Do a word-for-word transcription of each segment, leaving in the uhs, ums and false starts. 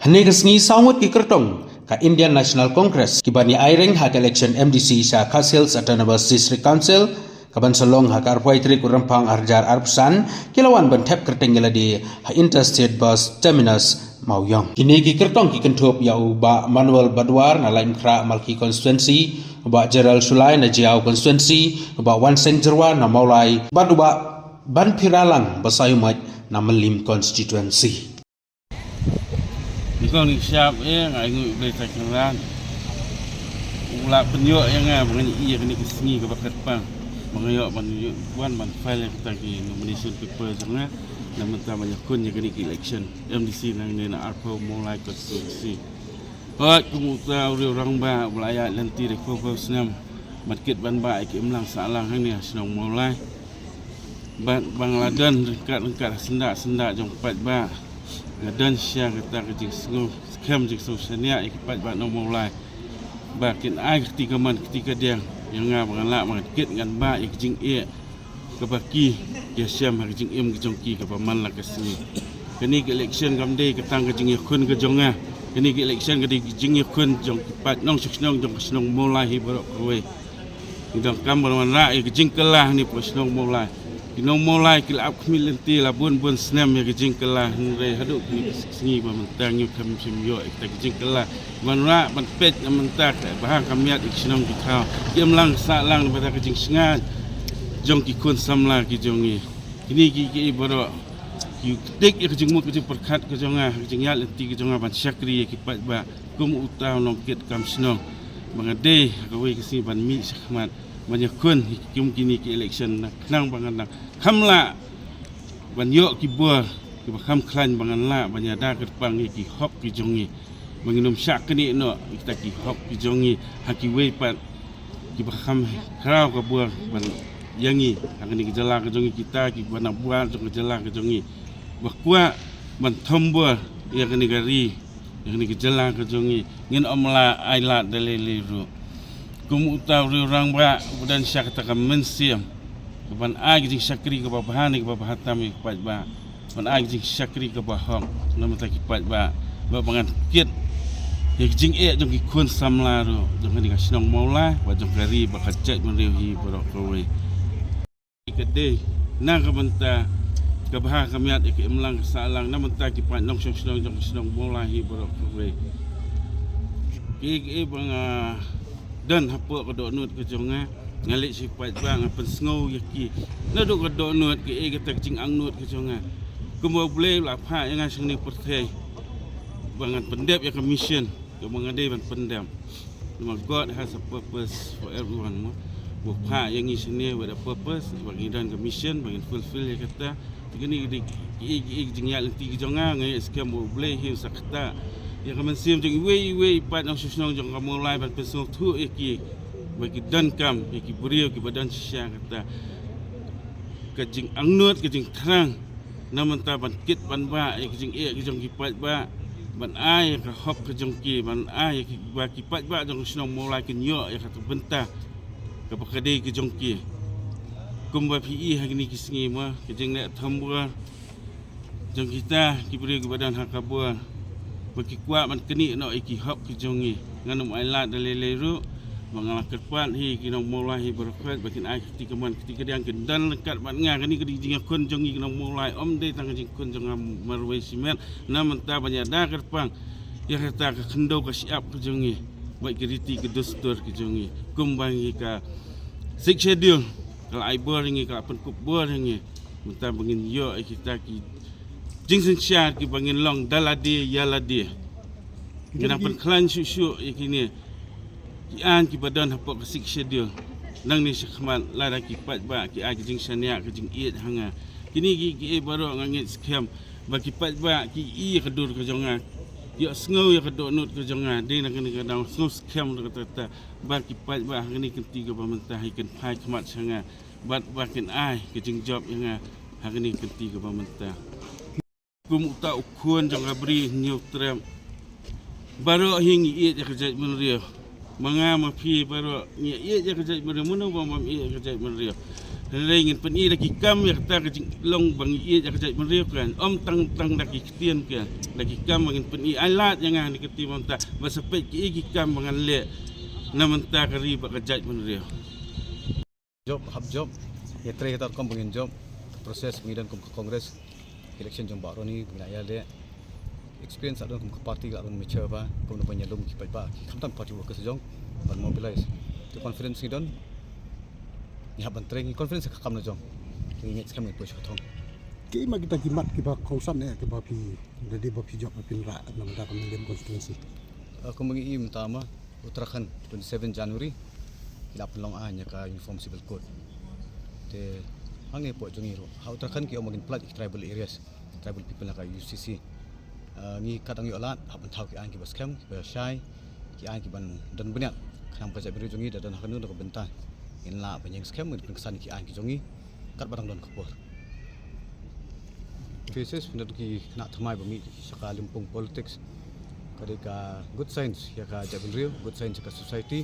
Kane ka sngi saw ngut ki kyrtong ka Indian National Congress ki ban ïa aireng ha ka election M D C sha Khasi Hills Autonomous District Council ka ban sa long ha ka arphew tarik u Rymphang arhajar arphew san ki la wan ban thep kyrteng ïa lade ha Interstate Bus Terminus Mawïong. Kine ki kyrtong ki kynthup ïa u Bah Manuel Badwar na Laitumkhrah Malki Constituency, u Bah Gerald Shullai na Jaïaw Constituency, u Bah Wanseng Jyrwa na Mawlai bad u Bah Banphiralang Basaiawmoit na Mylliem Constituency. Nyngkong nyngshap eh nga ai nguh ïa U Blei Trai Kynrad u la pynïoh ïa nga ba ngan ïoh ïa kane ka sngi kaba kyrpang ba nga ïoh ban ïoh wan ban file ïa kita ki nomination paper jong nga na mynta ban ïakhun ïa kane ka election M D C nangne na arphew Mawlai Constituency. Hooid, kum uta u riew rangbah uba la ïaid lynti da phew phew snem ban kit ban bah ïa ka imlang sahlang hangne ha shnong Mawlai. Bad ba nga la don ryngkat ryngkat ha syndah syndah jong u paidbah, nga don sha kata ka jingsngew skhem jingsngew shaniah ïa ki paidbah nong Mawlai ba kin ai ka kti kamon kti kadiang ïa nga ba ngan lah ba ngan kit ngan bah ïa ka jingeh kaba ki ïashem ha ka jingim ka jong ki kaba man la ka sngi. Kane ka election kam dei ka tang ka jingïakhun ka jong nga. Kane ka election ka dei ka jingïakhun jong ki paid nongshong shnong jong ka shnong Mawlai hi baroh kawei. Ngi donkam ban wanrah ïa ka jingkylla hangne ha shnong Mawlai. Ki nong Mawlai ki la ap khmih lynti la bun bun snem ïa ka jingkylla, hynrei haduh kine ki sngi ba mynta ngim kham shym ïoh ïa kita ki jingkylla. Ban wanrah ban peit na mynta ka bha ka miat ïa ki shnong ki thaw, ki imlang sahlang na bynta ka jingshngaiñ jong ki khun samla ki jong ngi. Kine ki, ki baroh ki ktik ïa ka jingmut ka jingpyrkhat ka jong nga, ka jingïaid lynti ka jong nga ban shakri ïa ki paidbah kum uta u nongkit kam shnong. Ba nga dei ha kawei ka sngi ban mih shakhmat ban ïakhun ïa ki kum kine ki election na khnang ba ngan nang kham lah ban ïoh ki bor kiba kham khlaiñ ba ngan lah ban ïada kyrpang ïa ki hok ki jong ngi. Ba ngin ym shah knieh noh ïa kita ki hok ki jong ngi ha kiwei pat kiba kham khraw ka bor ban ïa ngi ha kane ka jylla ka jong ngi, kita kiba na bor jong ka jylla ka jong ngi ba kwah ban thombor ïa kane ka ri, ïa kane ka jylla ka jong ngi. Ngin ym lah ai lad da lei lei ruh. Kum uta u riew rangbah uba don sha kata ka mynsiem ka ban ai ka jingshakri kaba bha ne kaba bha tam ïa ki paidbah, ban ai ka jingshakri kaba hok na bynta ki paidbah, ba ba ngan kit ïa ka jingeh jong ki khun samla ruh jong kane ka shnong Mawlai bad jong ka ri bad ka jaitbynriew hi baroh kawei. Ka dei na ka bynta ka bha ka miat ïa ka imlang ka sahlang na bynta ki paid nongshong shnong jong ka shnong Mawlai hi baroh kawei. Kiei kiei ba nga don hapoh ka dohnud ka jong nga, nga leit sha ki paidbah nga pynsngew ïa ki naduh ka dohnud, kiei kata ka jingangnud ka jong nga. Kumba U Blei u la phah ïa nga sha kane ka pyrthei ba ngan pyndep ïa ka mission kaba nga dei ban pyndep. Namar God has a purpose for everyone, mo. U phah ïa ngi shane with a purpose, ba ngi don ka mission ba ngin fulfill ïa kata. Te kane ka dei kiei kiei ka jingïaid lynti ka jong nga, nga ïohsngew ba U Blei hi un sa ktah ïa ka mynsiem jong iwei iwei i paid nongshong shnong jong ka Mawlai ban pynsngewthuh ïa ki ba ki donkam ïa ki briew kiba don shisha kata. Ka jingangnud ka jingthrang na bynta ban kit ban bah ïa ka jingeh ka jong ki paidbah, ban ai ïa ka hok ka jong ki, ban ai ïa ki ba ki paidbah jong ka shnong Mawlai kin ïoh ïa kata ka bynta kaba ka dei ka jong ki. Kumba phi i ha kine ki sngi, mo, ka jingleh thombor jong kita ki briew kiba don ha ka bor ba ki kwah ban knieh noh ïa ki hok ki jong ngi. Ngan ym ai lad da lei lei ruh ba nga la kyrpad hi ki nong Mawlai hi baroh kawei ba kin ai ka kti kamon ka kti kadiang, kin don ryngkat bad nga. Kane ka dei ka jingïakhun jong ngi ki nong Mawlai, ym dei tang ka jingkhun jong nga marwei shimet. Na bynta ban ïada kyrpang ïa kata ka khyndew ka shyiap ka jong ngi bad ki riti ki dustur ki jong ngi. Kumba ngi, ka Sixth Schedule ka la ai bor ïa ngi, ka la pynkup bor ïa ngi. Mynta ba ngin ïoh ïa kita ki jingsynshar kiba ngin long da lade ïa lade. Ngi nang pynkhlaiñ shuh shuh ïa kine ki aiñ kiba don hapoh ka Sixth Schedule. Nangne shakhmat lada ki paidbah ki ai ka jingshaniah ka jingïeit ha nga, kine ki, kiei baroh nga ngeit skhem ba ki paidbah ki i ïa ka dur ka jong nga, ki ïohsngew ïa ka dohnud ka jong nga. Dei na kane ka daw nga sngew skhem ruh kata kata ba ki paidbah ha kane ka kynti kaba mynta hi kin phai khmat sha nga bad ba kin ai ka jingjop ïa nga ha kane ka kynti kaba mynta. Kum uta u khun jong ka Bri Hynñiewtrep, baroh hi ngi ïeit ïa ka jaitbynriew. Ma nga ma phi baroh ngi ïeit ïa ka jaitbynriew, mano ba bym ïeit ïa ka jaitbynriew? Hynrei ngin pyni da ki kam ïa kata ka jinglong ba ngi ïeit ïa ka jaitbynriew kan. Ym tang tang da ki ktien kan. Da ki kam ba ngin pyni ai lad ïa nga ne ka team mynta ba sa peit ki ïa ki kam ba ngan leh na mynta ka ri bad ka jaitbynriew. Jop, hap jop. Ïa trei kata rukom ba ngin jop. Process ba ngi don kum ka Congress. Election jong Bah Ronnie ba ngi la ïa leh. Experience la don kum ka party, la don mature ba kum na ban ïalum ki paidbah, ki khamtam party workers jong ban mobilize. Te confidence ngi don. Ngi hap ban trei, ngi confidence ka kam la jong. Ngi ngeit skhem ngi poi sha ka thong. Ki ma kita ki mat kiba kongsan eh kiba phi da dei ba phi jop ba phin rah na bynta ka Mylliem constituency. Ah, kum ba ngi i mynta ma Uttarakhand, twenty-seven January ki la pynlong aiñ ïa ka Uniform Civil Code. Te hangne hapoh jong ngi ruh ha Uttarakhand ki ong ba ngin pynlait ïa ki tribal areas, tribal people na ka U C C. Ah, ngi kat dang ïoh lad hap ban thaw ki aiñ kiba skhem, kiba shai, ki aiñ kiban don bniat. Khnang ba ka jaitbynriew jong ngi da don ha kano kano ka bynta ngin lah ban ïeng skhem, ngin pynksan ïa ki aiñ ki jong ngi kat ba dang don ka por. Faces, pynban ki khynnah thymmai ba mih sha ka lympung politics. Ka dei ka good signs ïa ka jaitbynriew, good signs ïa ka society.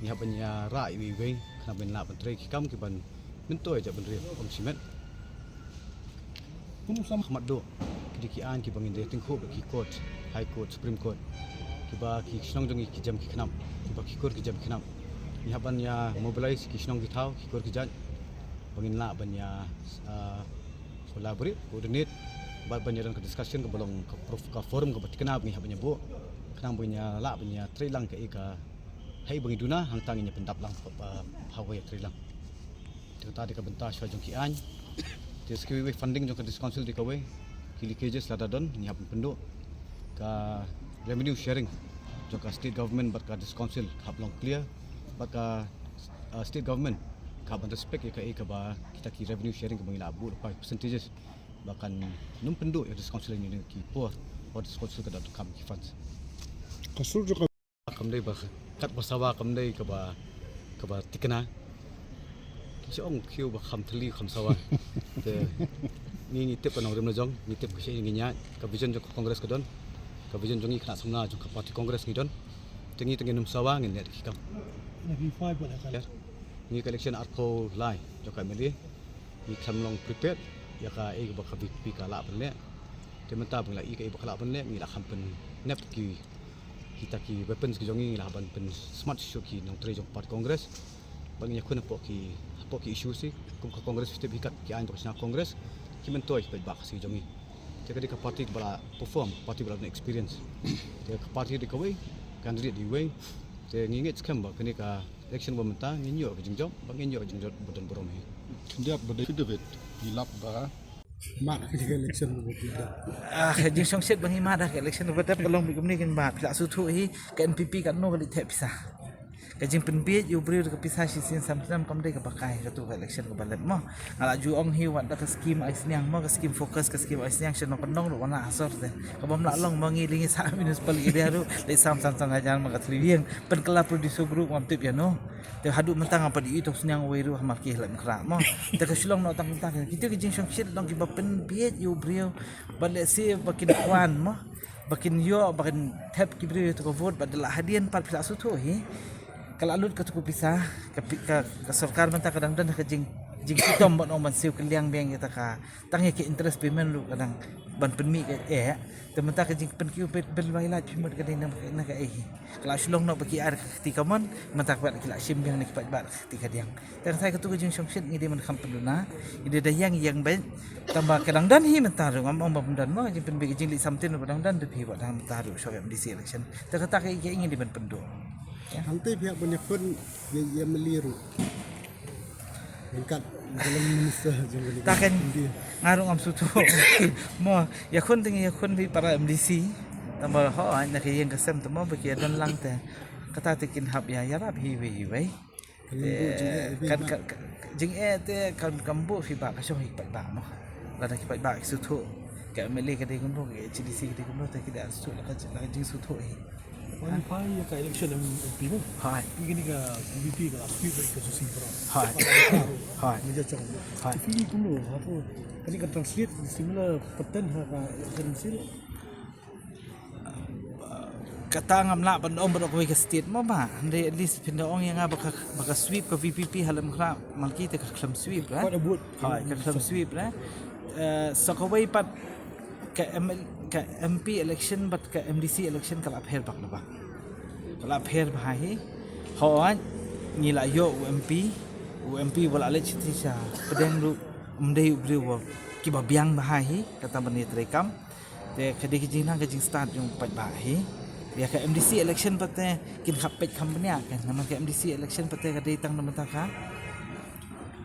Ngi hap ban ïa rah iwei iwei khnang ban lah ban trei ki kam kiban myntoi ïa jaitbynriew, ym shimet. Kum u sam khmat duh, ki dei ki aiñ kiba ngin dei tyngkhuh bad ki court, High Court, Supreme Court. Kiba ki shnong jong ngi ki jem ki khnam, kiba ki kur ki jem ki khnam. Ngi hap ban ïa mobilize ki shnong ki thaw, ki kur ki jait ba ngin lah ban ïa, ah, collaborate, coordinate, bad ban ïa don ka discussion kaba long ka prof-, ka forum kaba thikna ba ngi hap ban ïa buh. Khnang ba ngin ïa lah ban ïa trei lang kaei ka, haei ba ngi duna, hangta ngin ïa pyndap lang, ah, ha kawei ïa trei lang. Te kata dei ka bynta shuwa jong ki aiñ. Te sa kiwei wei funding jong ka District Council dei kawei. Ki leakages lada don ngi hap ban pynduh. Ka revenue sharing jong ka State Government bad ka District Council ka hap long clear. Bad ka, ah, State Government ka hap ban respect ïa kaei kaba kita ki revenue sharing kaba ngi la buh da ka percentages. Ba kan nym pynduh ïa District Council ïa ki por ba District Council ka da donkam ki funds. Ka sur jong ka Kam dei ba kat ba sawa kam dei kaba, kaba thikna. Ki shu ong khiew ba kham thylli kham sawa. Te ngi ngi tip ka nongrim la jong, ngi tip ka sha ngi ñiah, ka vision jong ka Congress ka don. Ka vision jong ngi khynnah samla jong ka party Congress ngi don. Te ngi te ngin ym sawa ngin leh ki kam. Ngi ka election arphew lai jong ka M L A. Ngi khlem long prepared ïa kaei ba ka V P P ka lah ban leh. Te mynta ba ngi la i kaei ba ka lah ban leh, ngi la kham pynnep ki kita ki weapons ki jong ngi, ngi la ban pynsmart shuh ki nongtrei jong party Congress. Ba ngin ïakhun hapoh ki, hapoh ki issues hi, kum ka Congress, phi tip hi kat ki aiñ ba ka shna Congress ki myntoi ki paidbah Khasi jong ngi. Te ka dei ka party kaba la perform, party ba la don experience. Te ka party dei kawei, candidate dei wei. Te ngi ngeit skhem ba kane ka election ba mynta ngin ïoh ka jingjop, ba ngin ïoh ka jingjop ba don burom hi. Khyndiat ba dei, David, ngi lap ba Mad ha ka election ba dep. Ah, ka jingshongshit ba ngi mad ha ka election ba dep ka long bad kumne, kin ba phi la sngewthuh hi ka N P P katno ka leit thep pisa. Ka jingpynbiej ïa u briew da ka pisa shisien sam snem kam dei kaba kai ha katu ka election kaba dep mo. Nga la ju ong hi wat da ka scheme ai sniang mo, ka scheme FOCUS, ka scheme ai sniang shen ma pynlong ruh wan la ha sor te. Kaba ym lah long mo, ngi lyngi sah municipal area ruh leit sam san san hajar ma ka thli biang. Pynkylla producer group ngam tip ïa no. Te haduh mynta ngam pat ïohi tok sniang uwei ruh ha Marki ha Laitumkhrah mo. Te ka shu long noh tang mynta kita ki jingshongshit long kiba pynbiej ïa u briew. Bad lehse ba kin kwah mo, ba kin ïoh, ba kin thep ki briew ïa ka vote, bad da la hadien pat phi la sngewthuh hi. Ka la lut katu ka pisa, ka pi-, ka, ka sorkar mynta ka dang don ha ka jing, jingshitom ban ong ban siew kylliang biang ïa kata ka, tang ïa ka interest payment ruh ka dang ban pynmih ka eh. Te mynta ka jingpynkiew bel, bel bai lait phi mut ka dei na, na kaei hi. Ka la shu long noh ba ki ai da ka kti kamon, mynta ka pat ki la shim biang na ki paidbah da ka kti kadiang. Te nga tharai katu ka jingshongshit ngi dei ban kham pynduna, ngi dei da ïeng ïeng beit. Tang ba ka dang don hi mynta ruh, ngam ong ba ym don mo, ka jingpynbiej ka jingleit samtin ruh ba dang don da phi ba dang mynta ruh shuwa ka M D C election. Te kata ka, ka ngi dei ban pynduh. Hangtei phi hap ban ïakhun ïa, ïa M L A ruh. Ryngkat ka long minister jong ka. Ta kan, nga ruh ngam sngewthuh. Mo, ïakhun te ngi ïakhun beit para M D C. Tang ba ho, na ka ïing ka sem te mo ba ki ïa don lang te. Kata te kin hap ïa, ïarap hi iwei iwei. Kan ym buh jingeh beit kan, mo. Kan, kan, jingeh te kan, kan buh phi ba ka shong hi ki paidbah mo. Lada ki paidbah ki sngewthuh. Ka M L A ka dei kumno, ka H A D C ka dei kumno, te ki da sngewthuh la ka, la ka jingsngewthuh hi. Wan phai ïa ka election M P mo. Hai. Phi kane ka V P P ka la sweep ka susi bro. Hai. Hai. Meja chong. Hai. Phi kumno, hato kane ka translate similar pattern ha ka election M C? Kata ngam lah ban ong ba dei kawei ka state mo ba. Hynrei at least phin da ong ïa nga ba ka, ba ka sweep ka V P P ha Laitumkhrah Malki te ka khlem sweep re. Quite a vote. Hooid, ka khlem sweep re. Eh, sa kawei pat ka M L, ka M P election bad ka M D C election ka la pher bak la bak. Ka la pher bha hi. Hooid, ngi la ïoh u M P, u M P ba la leit sha pdeng ruh um dei u briew ba kiba biang bha hi, kata ban ïatreikam. Te ka dei ka jingnang ka jingstad jong u paidbah hi. Ïa ka M D C election pat te kin hap peit kham bniah kan, namar ka M D C election pat te ka dei tang na bynta ka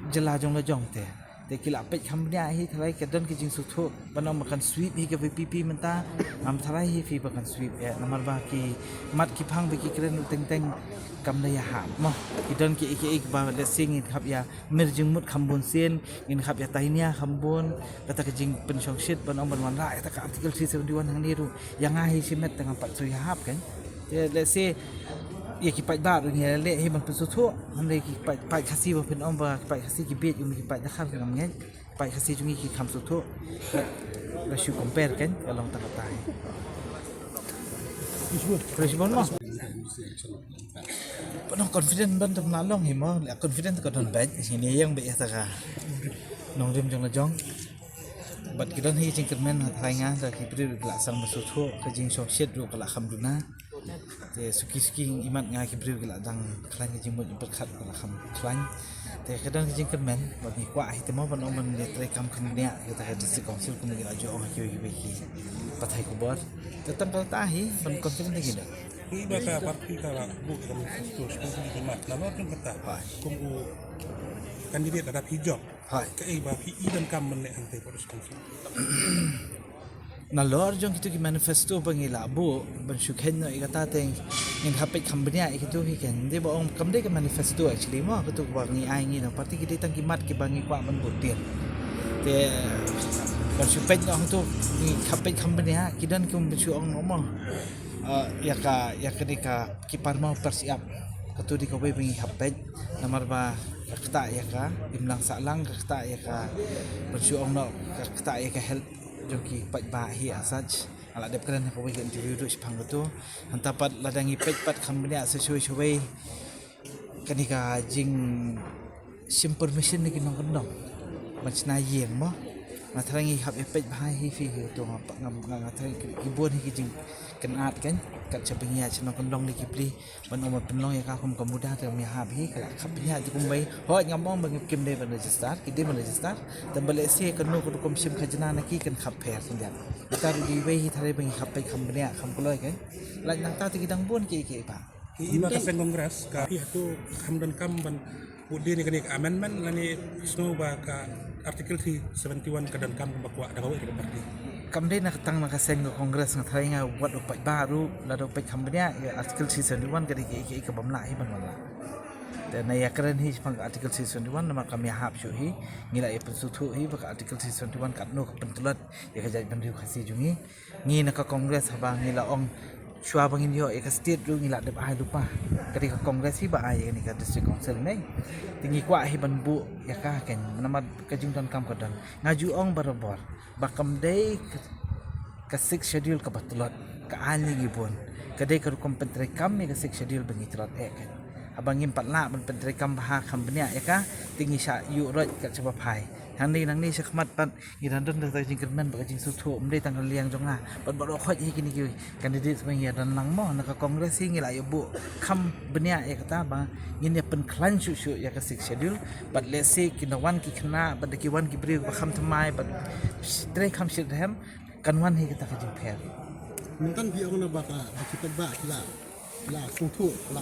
jylla jong la jong te. Te ki la peit kham bniah hi, tharai ka don ka jingsngewthuh ban ong ba kan sweep hi ka V P P mynta, ngam tharai hi phi ba kan sweep eh, namar ba ki mat ki phang ba ki kren ruh teng teng kam da ïahap mo. Ki don kiei kiei kiba lehse ngin hap ïa mir jingmut kham bun sien, ngin hap ïa tainia kham bun, kata ka jingpynshongshit ban ong ban wanrah ïa kata ka Article three seventy-one hangne ruh ïa nga hi shimet te ngam pat shu ïahap kan. Te lehse ïa ki paidbah ruh ngi leh hi ban pynsngewthuh, hynrei ki paid, paid Khasi ba phin ong ba ki paid Khasi ki bieit kum ki paid Dkhar ngam ngeit. Paid Khasi jong ngi ki kham sngewthuh. Ba shu compare kan ka long tang katai. Khublei shibun mo. Pynlong confident ban tam la long hi mo. La confident ka don bad. Sini yang be ya taka nongrim jong la jong. Bad ki don hi jingkyrmen ha tharai nga da ki briew ki la sang ba sngewthuh, ka jingshongshit ruh ka la kham duna. Te suki suki imat nga ki briew ki la dang khlaiñ ka jingmut jingpyrkhat ka la kham khlaiñ. Te ka don ka jingkyrmen ba ngi kwah hi te mo ban ong ban ïatreikam kham bniah ïa kata ka District Council kum ngi la ju ong ha kiwei kiwei ki pathai khubor. Te tang kata hi ban confident da ki da. Kum ba ka party ka la buh ka manifesto, shu ki mat na lor jong kata. Hooid. Kum u candidate lada phi jop. Hooid. Kaei ba phi i donkam ban leh hangtei ha District Council. Na lor jong kitu ki manifesto ba ngi la buh ban shu kheiñ noh ïa kata te ngin hap peit kham bniah ïa kitu hi kan. Dei ba ong kam dei ka manifesto actually mo, kitu ba ngi ai ngi na party ki dei tang ki mat kiba ngi kwah ban buh tiar. Te ban shu peit noh hangtu ngi hap peit kham bniah, ki don ki ban shu ong noh mo. Ah, ïa ka, ïa ka dei ka ki parmaw parsiap. Katu dei kawei ba ngi hap peit. Namar ba ka ktah ïa ka imlang sahlang, ka ktah ïa ka ban shu ong noh, ka ktah ïa ka health jong ki paidbah hi as such. Nga la dep kren ha kawei ka interview ruh shaphang katu. Hangta pat lada ngi peit pat kham bniah sa shawei shawei, kane ka jingshim permission na ki nongkyndong ban shna ïing mo. Nga tharai ngi hap ïa peit bha hi phi hi tu nga pa, nga, nga, nga tharai ki bun hi ki jingkynad kan, kat shaba ngi ïa sha nongkyndong ne ki pli. Ban ong ban pynlong ïa ka kum ka muda te ym ïahap hi, ka la khap bniah te kum wei. Hooid ngam ong ba kim dei ban register, ki dei ban register. Tang ba lehse kano ka rukom shim khajna na ki kan khap pher khyndiat. Kita ruh dei wei hi tharai ba ngi khap peit kham bniah kham kloi kan. Lait nangta te ki dang bun kiei kiei ba. Ki i ba ka seng Congress ka phi hatu kham donkam ban put dien ïa kane ka amendment lane phi sngew ba ka Article three seventy-one ka donkam ba kwah da kawei ka party. Kam dei na ka tang na ka seng ka Congress, nga tharai nga wat u paidbah ruh lada u peit kham bniah ïa Article three seventy-one ka dei kiei kiei kaba ym lah hi ban wanrah. Te nga ïa kren hi shaphang ka Article three seventy-one namar kam ïahap shuh hi, ngi la ïa pynsngewthuh hi ba ka Article three seventy-one katno ka pyntlot ïa ka jaitbynriew Khasi jong ngi. Ngi na ka Congress haba ngi la ong shuwa ba ngin ïoh ïa ka state ruh ngi la dep ai lypa. Ka dei ka Congress hi ba ai ïa kane ka District Council ne. Te ngi kwah hi ban buh ïa ka kan namar ka jingdonkam ka don. Nga ju ong barabor ba kam dei ka, ka Sixth Schedule kaba tlot, ka aiñ ïa ngi bun. Ka dei ka rukom pyntreikam ïa ka Sixth Schedule ba ngi tlot eh kan. Haba ngim pat lah ban pyntreikam bha kham bniah ïa ka, te ngi shah ïuh roit kat shaba phai. Hangne nangne shakhmat pat ngi dang don da ka jingkyrmen bad ka jingsngewthuh, ym dei tang ka liang jong nga. Bad baroh khoit hi kine ki candidates ba ngi ïa don lang mo, na ka Congress hi ngi la ïa buh kham bniah ïa kata ba ngin ïa pynkhlaiñ shuh shuh ïa ka Sixth Schedule. Bad lehse ki na wan ki khynnah bad da ki wan ki briew ba kham thymmai bad trei kham shitrhem, kan wan hi kata ka jingpher. Mynta phi ong na ba ka, ba ki paidbah ki la, la sngewthuh, la